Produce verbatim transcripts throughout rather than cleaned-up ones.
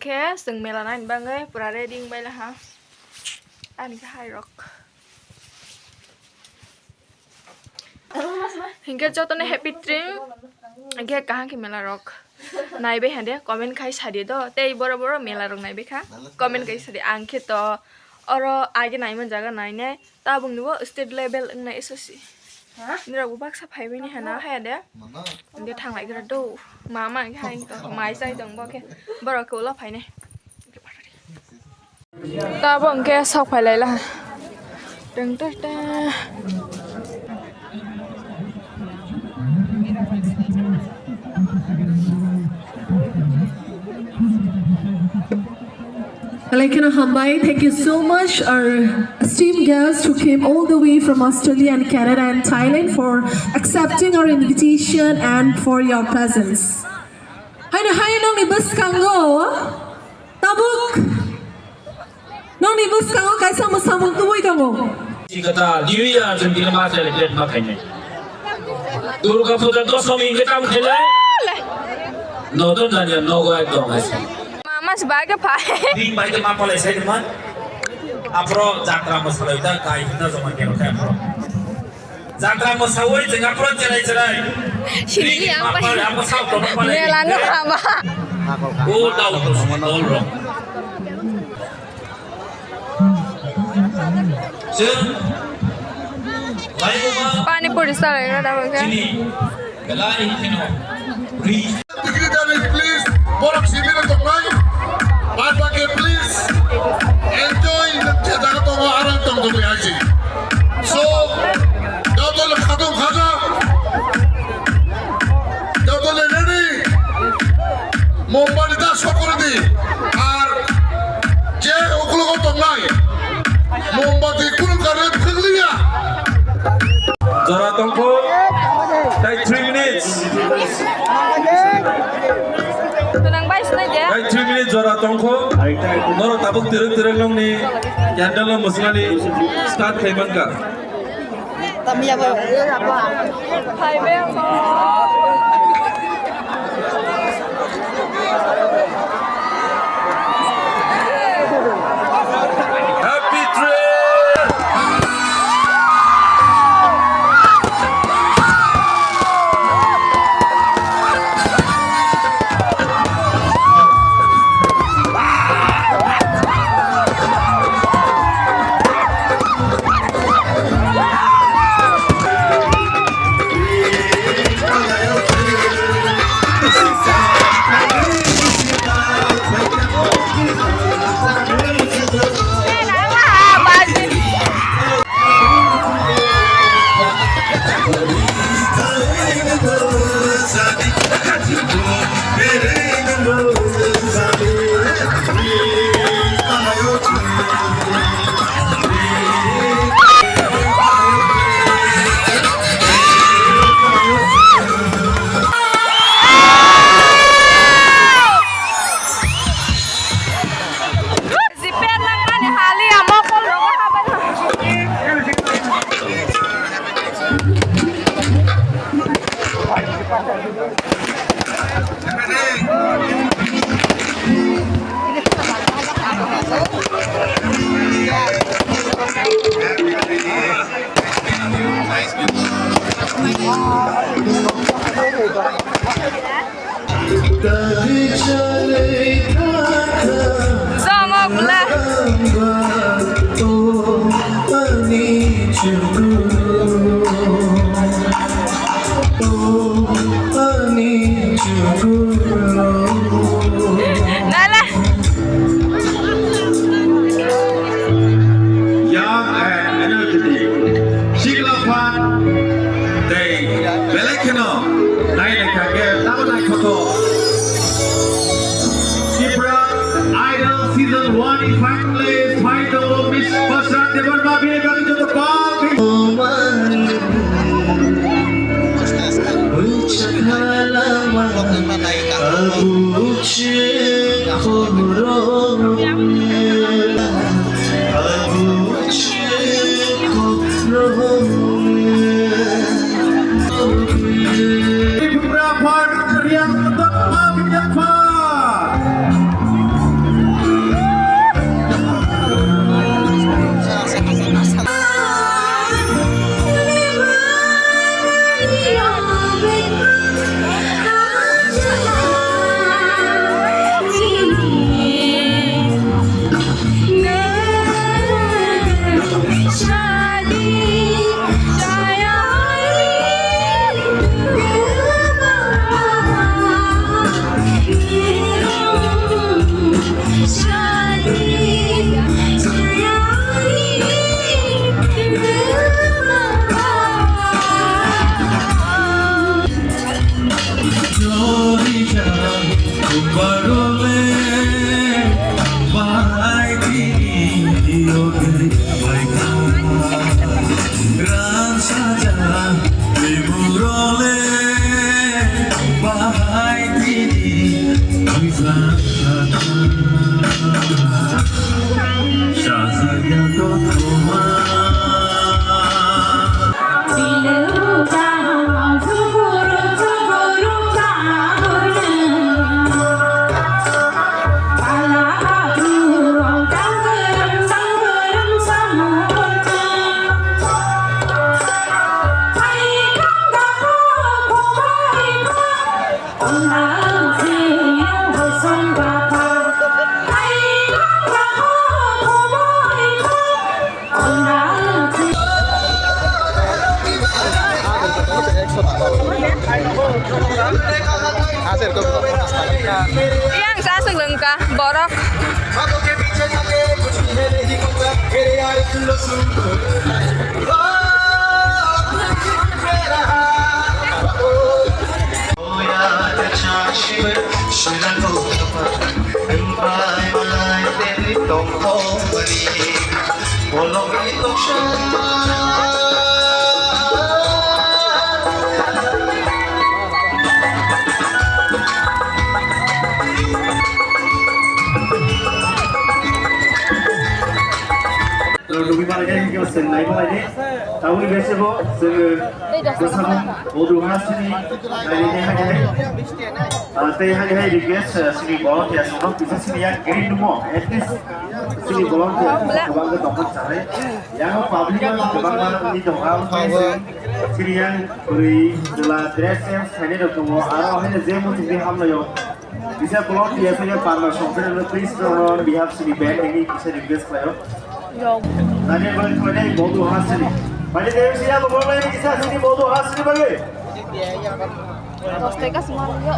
Khe chwng mela naini bagwi pura ready wng bai laha. Ani khe hai rok. Hinkhe jotono happy train. Hinkhe kaham khe mela rok naibai hade comment khai sadi do. Tei boro boro mela rok naibai kha comment khai sadi. Ang khe to oro age naiman jaga nainai. Tabuk ni bo state level wngna S S C. Ha? Nirok bo baksa phaibai ni hana haya de. Mana? Hingke thanglai gra do. Mama hingke hai to mai chai tong bo khe. Borok khe ulo phainai. Tabuk hingke sok phai lai la. Teng ter te. Belai kheno hambai. Thank you so much, our esteemed guests who came all the way from Australia and Canada and Thailand for accepting our invitation and for your presence. Haino hai nongni bwskango tabuk nongni bwskango kaisa mwsamung tubui tongo. Kata New Year jwng tini ma celebrate ma khainai. Durga Puja Dosomi hingke tam khailai. Nodon jani nogo ekdom hai. Mama se bai ke phai. Bini bai ke ma palai sai man. Apro jatra masalai ta kai ta joma kero khai apro. Jatra masawi jeng apro cherai cherai. Sini yang pai. Apa sao to palai. Mela no haba. O dau to dol ro. Chwng laibuma Pani puri salai na da bangkha. Chini belai kheno ri. Secretary, please, borok simi rok tongnai. Bad baki, please, enjoy, je jaga tongo, arang tong tong hai si. So, joto le khatung khaja. Joto le ready. Mombati ta sokori di. Ar je uklogo tongnai. Mombati kunu karne phikliya. Jora tongkho, tai three minutes. Tunang bai sinai de. Tai three minutes jora tongkho. Norok tabuk tirwk tirwk nongni candle no mwsnani start khai mankha. Tamya bo. Hai be. Happy trail! Jiper nangmani hali amo kol rogo habai. Zongok le. Nala. Young and energetic. Sikla phan tei belai kheno nai naikha khe tamo naithothok. Tripura Idol Season one ni finalist phai tongo Miss Basra Debbarma, bini bagwi joto pal khe. Yang sa aswk lengka borok. Rw nugwi manai khe hwnkhe o chwng nai manai di. Tabukni bese bo chwng bwsano Bodu Hasini nainai khe hai khe. Ah, tei hai khe request, ah, chini volunteers rok kisa chini yak green room o at least chini volunteers kwbangma tongkha chai. Yang public o kwbangma ni tongkha, chini yang bwrwi chwla dress change khainai rok tongo, aro haino je muchungwi hamlaio. Kisa block ya sini parma songkhe no please no on behalf sini band ini kisa request khlaio. Yo. Tani bang khlainai Bodu Hasini. Mani dewi sini apa boleh kisa sini Bodu Hasini bagi. Dos tegas malu yo.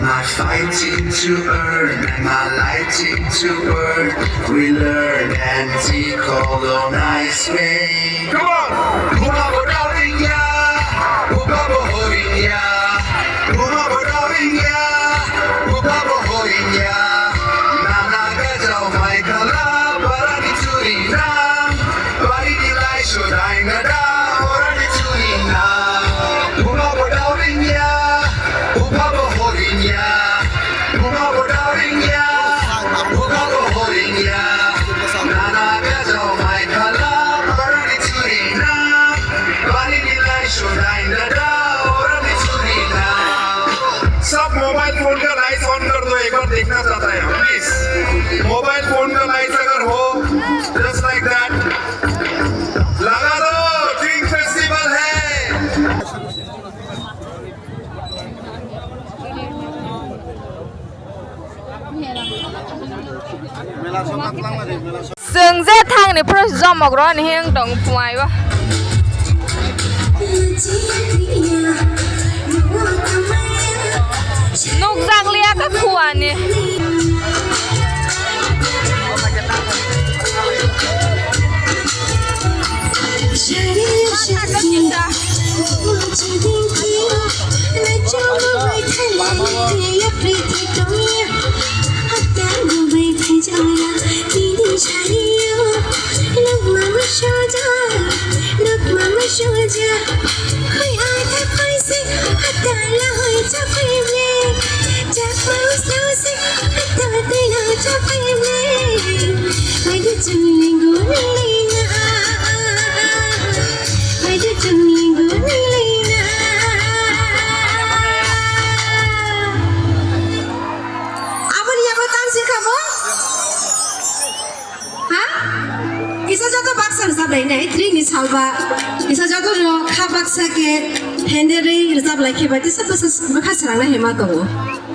My fighting to earn and my lighting to burn. We learn and decolonize me. Come on! Buma bo Dawrinya, Buma bo Horinya, Buma bo Dawrinya, Buma bo Horinya. Nana gajao mai khala, barani churi na, barini lai sudai na da, orani churi na. Buma bo Dawrinya, Buma bo Horinya, Buma bo Dawrinya, Buma bo Horinya. Nana gajao mai khala, barani churi na, barini lai sudai na da, orani churi na. सब mobile phone का lights on कर दो, एक बार देखना चाहता है, please. Mobile phone का लाइट्स अगर हो, just like that, लगा दो, ड्रीम फेस्टिवल है। Chwng je thangni phuru jomok rw ni hwn tong phuai o. Nukjak liya khe khuani. Aboni yago tang se khamo? Ha? Kisa joto baksa rwchap lai nai, three ni salba. Kisa joto no kha baksa khe hende rwi rwchap lai khe bai tisa bwsa bwkha srang nai hema tongo.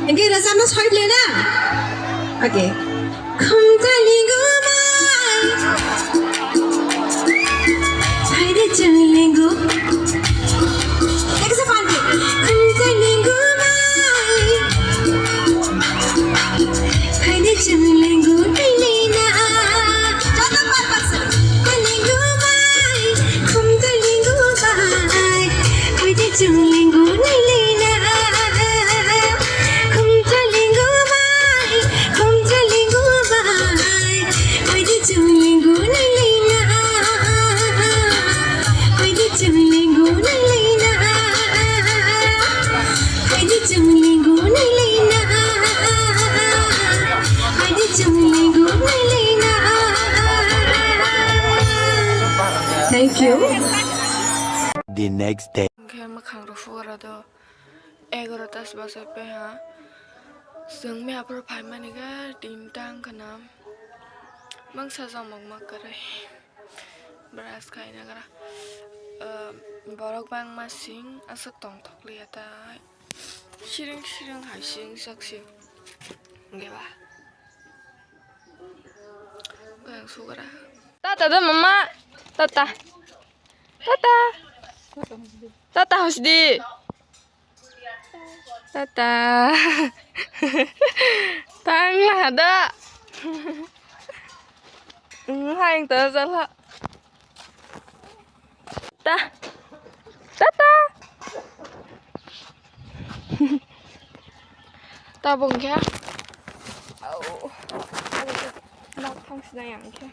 Engke rwchapno soi le na? Okay. Khumtali gumai. Phaide chwng lengo. Eksa pante. Khumtali gumai. Phaide chwng lengo nailai na. Joto par par se. Lengo bai. Khumtali gumai. Phaide chwng lengo nailai na. Khumtali gumai. Khumtali The next day. Hwnkhe mwkhang rok phugara do egaroh ta se bachai pai ha. Chwng miya phuru phaimani khe tinta wngkha na. Mangsa jomok ma kwrwi. Brush khaina gra. Borok bangma sing aswk tongthok liya ta. Siring siring hai sing sak sing. Hwnkhe ba. Ang sugra. Tata da mama. Tata. Tata. Tata hosdi. Tata. Tang lah ada. Hai yang tata jalan. Ta. Tata. Tabung khe. Au. Nok thang sina yang khe.